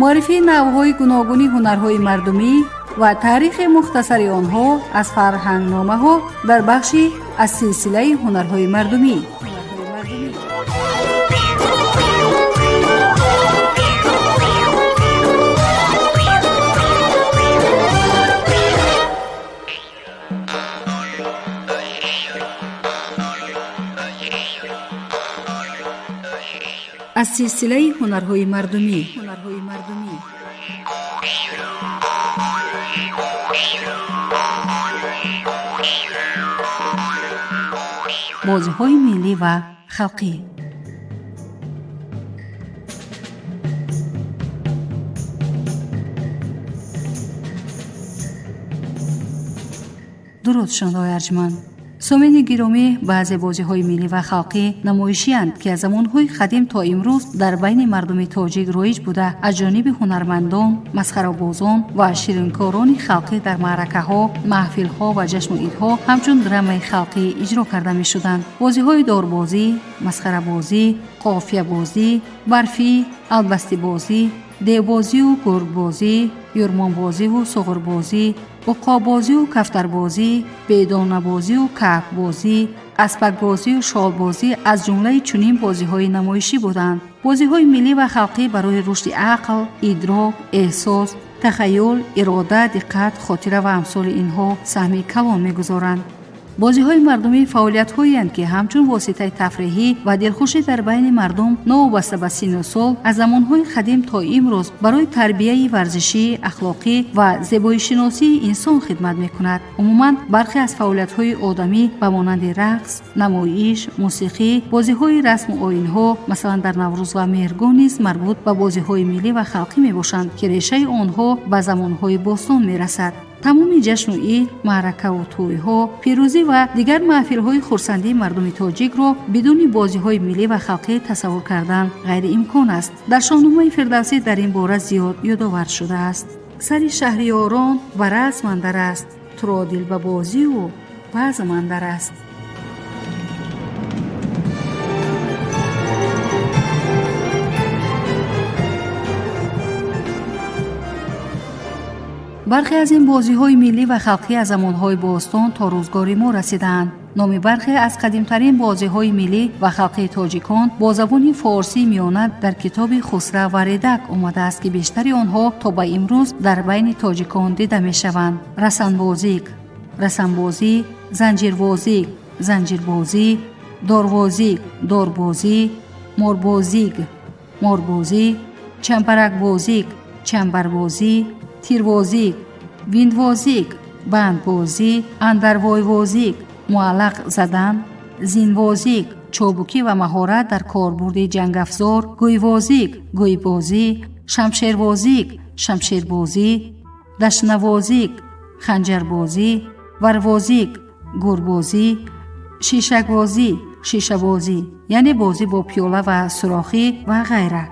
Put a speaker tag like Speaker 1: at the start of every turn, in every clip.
Speaker 1: Муаррифии навъҳои гуногуни ҳунарҳои мардумӣ ва таърихи мухтасари онҳо аз фарҳангномаҳо дар бахши аз силсилаи ҳунарҳои мардумӣ. Аз силсилаи ҳунарҳои мардумӣ. Бозиҳои миллӣ ва халқӣ. Дуруд, шунавандаҳои арҷманд. Сомеъони гиромӣ, баъзе бозиҳои миллӣ ва халқӣ намоишиянд, ки аз замонҳои қадим то имрӯз дар байни мардуми тоҷик роиҷ буда, аз ҷониби ҳунармандон, масхарабозон ва ширинкорони халқӣ дар маъракаҳо, маҳфилҳо ва ҷашну идҳо ҳамчун драмаи халқӣ иҷро карда мешуданд. Бозиҳои дорбозӣ, масхарабозӣ, қофиябозӣ, барфӣ, албастибозӣ, девбозию гургбозӣ, юрмонбозиву суғурбозӣ, уқоббозию кафтарбозӣ, бедонабозию кафбозӣ, аспакбозию шолбозӣ аз ҷумлаи чунин бозиҳои намоишӣ буданд. Бозиҳои миллӣ ва халқӣ барои рушди ақл, идрок, эҳсос, тахайюл, ирода, диққат, хотира ва амсоли инҳо саҳми калон мегузоранд. Бозиҳои мардумӣ фаъолиятҳоеанд, ки ҳамчун воситаи тафриҳӣ ва дилхушӣ дар байни мардум новобаста ба синну сол аз замонҳои қадим то имрӯз барои тарбияи варзишӣ, ахлоқӣ ва зебоишиносии инсон хидмат мекунад. Умуман, бархе аз фаъолиятҳои одамӣ ба монанди рақс, намоиш, мусиқӣ, бозиҳои расму оинҳо, масалан дар Наврӯз ва Меҳргон, низ марбут ба бозиҳои миллӣ ва халқӣ мебошанд, ки решаи онҳо ба замонҳои бостон мерасад. Тамоми ҷашну ид, маъракаву тӯйҳо, пирӯзӣ ва дигар маҳфилҳои хурсандии мардуми тоҷикро бидуни бозиҳои миллӣ ва халқӣ тасаввур кардан ғайриимкон аст. Дар Шоҳномаи Фирдавсӣ дар ин бора зиёд ёдовар шудааст. Сари шаҳриёрон ба расм андар аст, туро дил ба бозиву базм андар аст. Бархе аз ин бозиҳои миллӣ ва халқӣ аз замонҳои бостон то рӯзгори мо расидаанд. Номи бархе аз қадимтарин бозиҳои миллӣ ва халқии тоҷикон бо забони форсии миёна дар китоби Хусрав ва Редак омадааст, ки бештари онҳо то ба имрӯз дар байни тоҷикон дида мешаванд. Расанбозик, расанбозӣ, занҷирвозик, занҷирбозӣ, дорвозик, дорбозӣ, морбозик, морбозӣ, чамбаракбозик, чамбарбозӣ, тирвозик, виндвозик, бандбозӣ, андарвойвозик, муаллақ задан, зинвозик, чобукӣ ва маҳорат дар корбурди ҷангафзор, гӯйвозик, гӯйбозӣ, шамшервозик, шамшербозӣ, дашнавозик, ханҷарбозӣ, варвозик, гурбозӣ, шишакбозӣ, шишабозӣ, яъне бозӣ бо пиёла ва сурохӣ ва ғайра.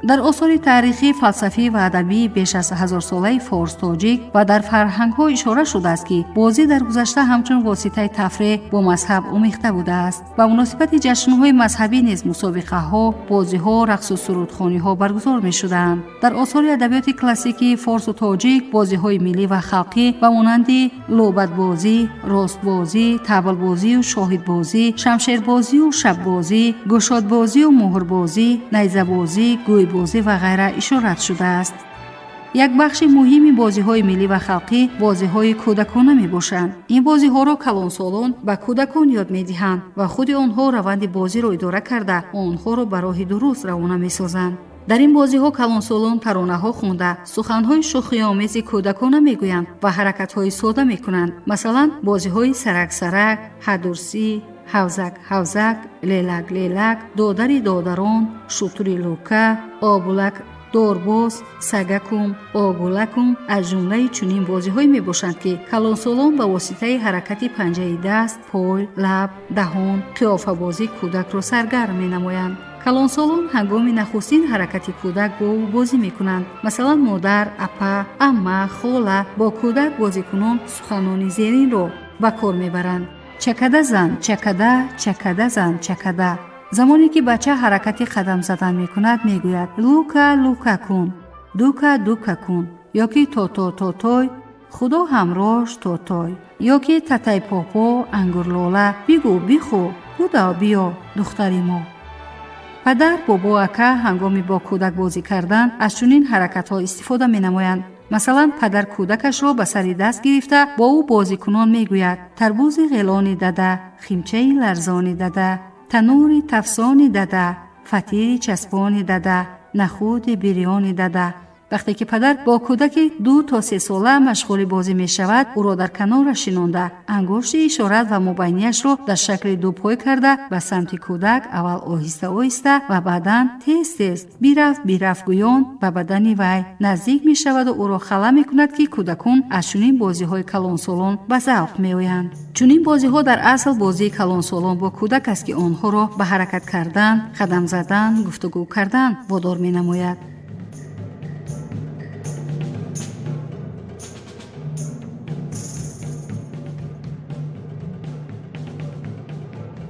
Speaker 1: Дар осори таърихӣ, фалсафӣ ва адабӣ беш аз ҳазорсолаи форс-тоҷик ва дар фарҳангҳо ишора шудааст, ки бозӣ дар гузашта ҳамчун воситаи тафреҳ бо мазҳаб омехта будааст. Ба муносибати ҷашнҳои мазҳабӣ низ мусобиқаҳо, бозиҳо, рақсу сурудхониҳо баргузор мешуданд. Дар осори адабиёти классикии форсу тоҷик бозиҳои миллӣ ва халқӣ ба монанди лӯбатбозӣ, ростбозӣ, таблбозию шоҳидбозӣ, шамшербозию шаббозӣ, гӯшодбозию муҳрбозӣ, найзабозӣ, гӯйбозӣ ва ғайра ишорат шудааст. Як бахши муҳими бозиҳои миллӣ ва халқӣ бозиҳои кӯдакона мебошанд. Ин бозиҳоро калонсолон ба кӯдакон ёд медиҳанд ва худи онҳо раванди бозиро идора карда, онҳоро ба роҳи дуруст равона месозанд. Дар ин бозиҳо калонсолон таронаҳо хонда, суханҳои шӯхиомези кӯдакона мегӯянд ва ҳаракатҳои сода мекунанд. Масалан, бозиҳои сарак-сарак, ҳадурсӣ, ҳавзак ҳавзак, лелак лелак, додари додарон, шутури лӯка, обулак, дорбоз, сагакум, огулакум аз ҷумлаи чунин бозиҳое мебошанд, ки калонсолон ба воситаи ҳаракати панҷаи даст, пой, лаб, даҳон, қиёфабозӣ кӯдакро саргарм менамоянд. Калонсолон ҳангоми нахустин ҳаракати кӯдак бо ӯ бозӣ мекунанд. Масалан, модар, апа, амма, хола бо кӯдак бозикунон суханони зеринро ба кор мебаранд. Чакада зан, чакада, чакада зан, чакада. Замоне ки бача ҳаракати қадам задан мекунад, мегӯяд: лука лука кун, дука дука кун, ё ки то-то то-той, худо ҳамрош то-той, ё ки татай попо, ангурлола, бигӯ бихӯ, буда биё, духтари мо. Падар, бобо, ака ҳангоми бо кӯдак бозӣ кардан аз чунин ҳаракатҳо истифода менамоянд. Масалан, падар кӯдакашро ба сари даст гирифта бо ӯ бозикунон мегӯяд: тарбузи ғелони дада, химчаи ларзони дада, танури тафсони дада, фатири часпони дада, нахуди бирёни дада. Вақте ки падар бо кӯдаки 2 то 3 сола машғули бозӣ мешавад, ӯро дар канора шинонда, ангушти ишорат ва мубайнияшро дар шакли дупой карда ба самти кӯдак аввал оҳиста-оҳиста ва баъдан тез-тез бирафт бирафтгӯён ба бадани вай наздик мешаваду ӯро хала мекунад, ки кӯдакон аз чунин бозиҳои калонсолон ба завқ меоянд. Чунин бозиҳо дар асл бозии калонсолон бо кӯдак аст, ки онҳоро ба ҳаракат кардан, қадам задан, гуфтугӯ кардан водор менамояд.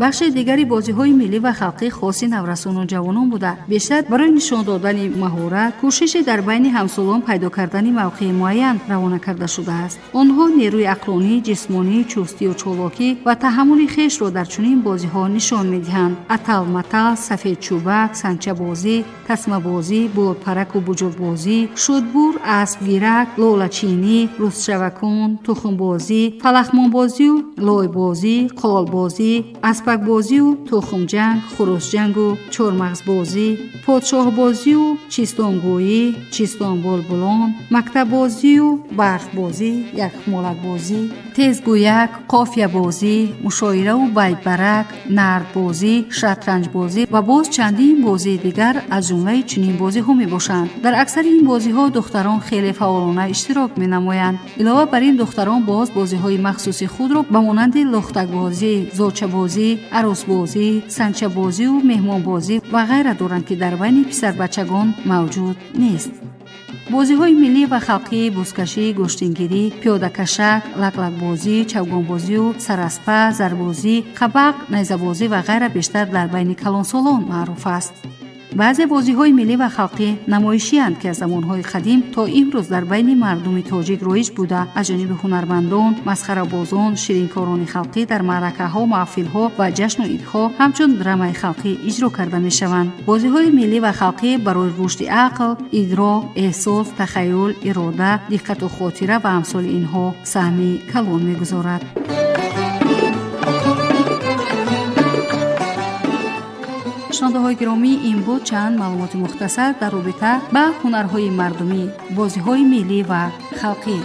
Speaker 1: Бахши дигари бозиҳои миллӣ ва халқӣ хоси наврасону ҷавонон буда, бештар барои нишон додани маҳорат, кӯшиши дар байни ҳамсолон пайдо кардани мавқеи муайян равона карда шудааст. Онҳо нерӯи ақлонӣ, ҷисмонӣ, чустию чолокӣ ва таҳаммули хешро дар чунин бозиҳо нишон медиҳанд. Атал-матал, сафедчӯбак, санчабозӣ, тасмабозӣ, бодпараку буҷурбозӣ, шудбур, аспгирак, лолачинӣ, рӯзшавакун, тухмбозӣ, фалахмонбозию лойбозӣ, қолбозӣ, аспакбозию тухмҷанг, хурӯсҷангу чормағзбозӣ, подшоҳбозию чистонгӯӣ, чистонбулбулон, мактаббозию барфбозӣ, яхмолакбозӣ, тезгӯяк, қофиябозӣ, мушоираву байтбарак, нардбозӣ, шатранҷбозӣ ва боз чандин бозии дигар аз ҷумлаи чунин бозиҳо мебошанд. Дар аксари ин бозиҳо духтарон хеле фаъолона иштирок менамоянд. Илова бар ин, духтарон боз бозиҳои махсуси худро ба монанди лухтакбозӣ, зочабозӣ, арӯсбозӣ, санчабозию меҳмонбозӣ ва ғайра доранд, ки дар байни писарбачагон мавҷуд нест. Бозиҳои миллӣ ва халқӣ бузкашӣ, гӯштингирӣ, пиёдакашак, лаклакбозӣ, чавгонбозию сараспа, зарбозӣ, қабақ, найзабозӣ ва ғайра бештар дар байни калонсолон маъруф аст. Баъзе бозиҳои миллӣ ва халқӣ намоишиянд, ки аз замонҳои қадим то имрӯз дар байни мардуми тоҷик роиҷ буда, аз ҷониби ҳунармандон, масхарабозон, ширинкорони халқӣ дар маъракаҳо, маҳфилҳо ва ҷашну идҳо ҳамчун драмаи халқӣ иҷро карда мешаванд. Бозиҳои миллӣ ва халқӣ барои рушди ақл, идрок, эҳсос, тахайюл, ирода, диққату хотира ва амсоли инҳо саҳми калон мегузорад. Шунавандаҳои гиромӣ, ин буд чанд маълумоти мухтасар дар робита ба ҳунарҳои мардумӣ, бозиҳои миллӣ ва халқӣ.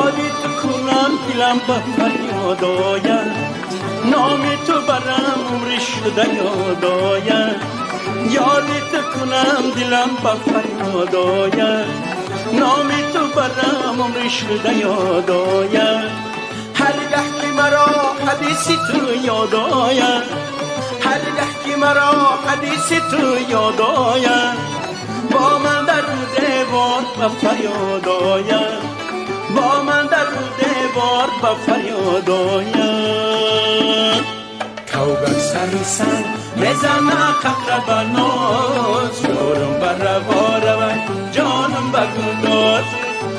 Speaker 2: Ёди ту кунам дилам ба фарёд ояд, номи ту барам умри шуда ёд ояд. Ёди ту кунам дилам ба фарёд ояд, номи ту барам умри шуда ёд ояд. Ҳаргаҳ ки маро ҳадиси ту ёд ояд, ҳаргаҳ ки маро ҳадиси ту ёд ояд, бо ман дар девор ба фарёд ояд, бо ман дар девор ба фарёд ояд. Кавгак сари санг мезанад қақра ба ноз, ёрам ба раво равад, ҷонам ба гудоз.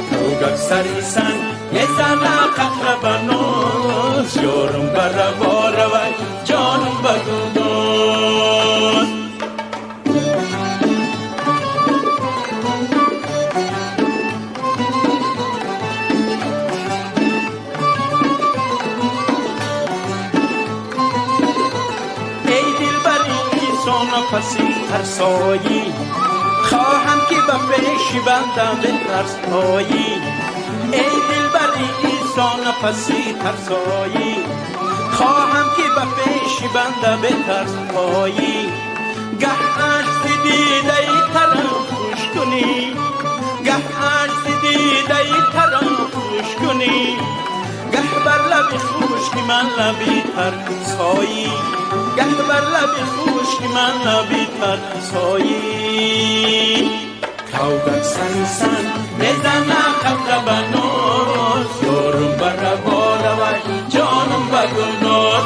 Speaker 2: Кавгак сари санг мезанад қақра ба ноз, ёрам ба раво равад, ҷонам ба гудоз. Эй дилбари нафаси тарсоӣ, хоҳам ки ба пеши бандам битарсоӣ. Эй дилбари исо нафаси тарсоӣ, хоҳам ки ба пеши банда битарсоӣ. Гаҳ ашк дидаи тарам хуш кунӣ, гаҳ ашк дидаи тарам хуш кунӣ, гаҳ бар лаби хушки ман лаби тарсоӣ, гаҳ бар лаби хушки ман лаби тарсоӣ. Кавгак сари санг мезанад қақра ба ноз, ёрам ба раво равад, ҷонам ба گلناز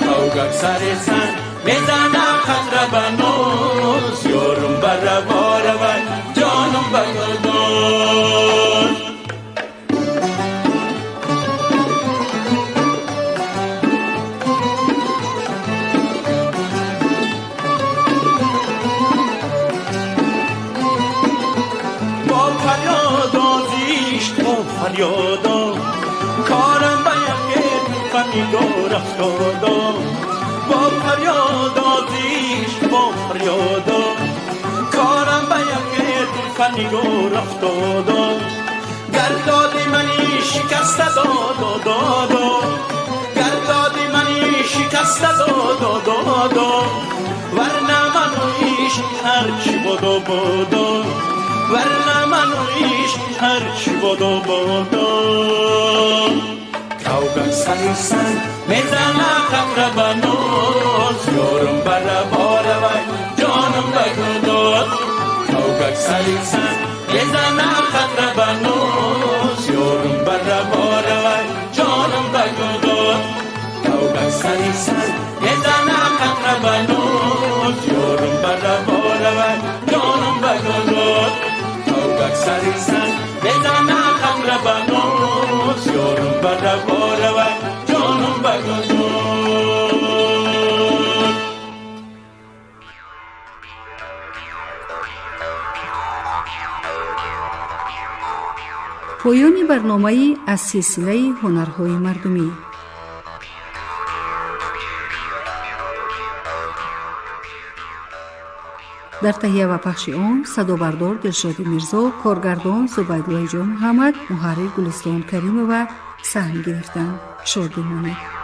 Speaker 2: کوگک سر سن میزنم قطره بنوز یارم بر واره وای جانم به گلناز با فریاد آزیشت با فریادا کارم به یک فنگار افتادا با فریاد آزیشت با فریادا کارم به یک فنگار افتادا گرداد منی شکسته دادا دادا گرداد منی شکسته دادا دادا ورنه منو عشق هرچی بودا بودا ورنه منو عشق هرچی بودا بودا کوگک سر سن میزنه قطره بنوز یارم بر باره وای جانم به گلناز کوگک سر سن میزنه قطره بنوز یارم بر باره وای جانم به گلناز کوگک سر سن میزنه قطره بنوز یارم بر باره وای جانم به گلناز کوگک سر سن میزنه قطره بنوز یارم بر باره وای جانم به گلناز.
Speaker 1: Поёни барномаи аз силсилаи ҳунарҳои мардумӣ. Дар таҳия ва пахши он садобардор Дилшоди Мирзо, коргардон Зубайдуллои Ҷон Муҳаммад, муҳаррир Гулистон Каримова саҳм гирифтанд. Шод бимонед.